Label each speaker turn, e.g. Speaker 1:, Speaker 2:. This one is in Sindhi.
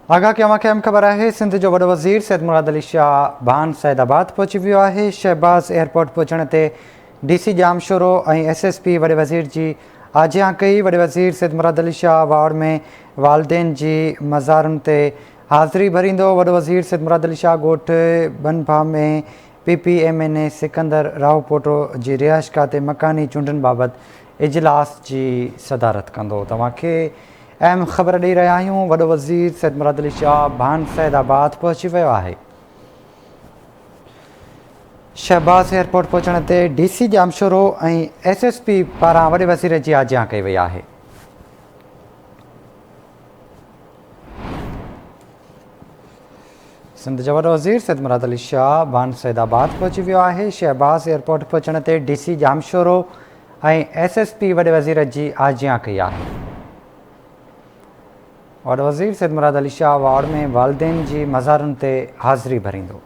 Speaker 1: آگاهه ڪيو اوهان کي اهم خبر آهي سنڌ جو وڏو وزير سيد مراد علي شاهه ڀان سيد آباد پهچي ويو آهي شهباز ايئرپورٽ پهچڻ تي D C Jamshoro ۽ S S P وڏي وزير جي آجيان ڪئي وڏي وزير سيد مراد علي شاهه واڙ ۾ والدين جي مزارن تي حاضري ڀريندو وڏو وزير سيد مراد علي شاهه ڳوٺ بنڀا ۾ P P M N A Sikandar Rahupoto جي رهائشگاهه تي مڪاني چونڊن بابت اجلاس جي صدارت ڪندو توهان کي اهم خبر ڏئي رهيا آهيون وڏو وزير سيد مراد علي شاهه ڀان سيد آباد پهچي ويو آهي شهباز ايئرپورٽ پهچڻ تي D C Jamshoro ۽ S S P پاران وڏي وزير جي آجيان ڪئي وئي آهي سنڌ جو وڏو وزير سيد مراد علي شاهه ڀان سيد آباد پهچي ويو آهي شهباز ايئرپورٽ پهچڻ تي D C Jamshoro ۽ S S P وڏي وزير جي آجيان ڪئي آهي. وڏو وزير سيد مراد علي شاهه واڙ ۾ والدين جي مزارن تي حاضري ڀريندو.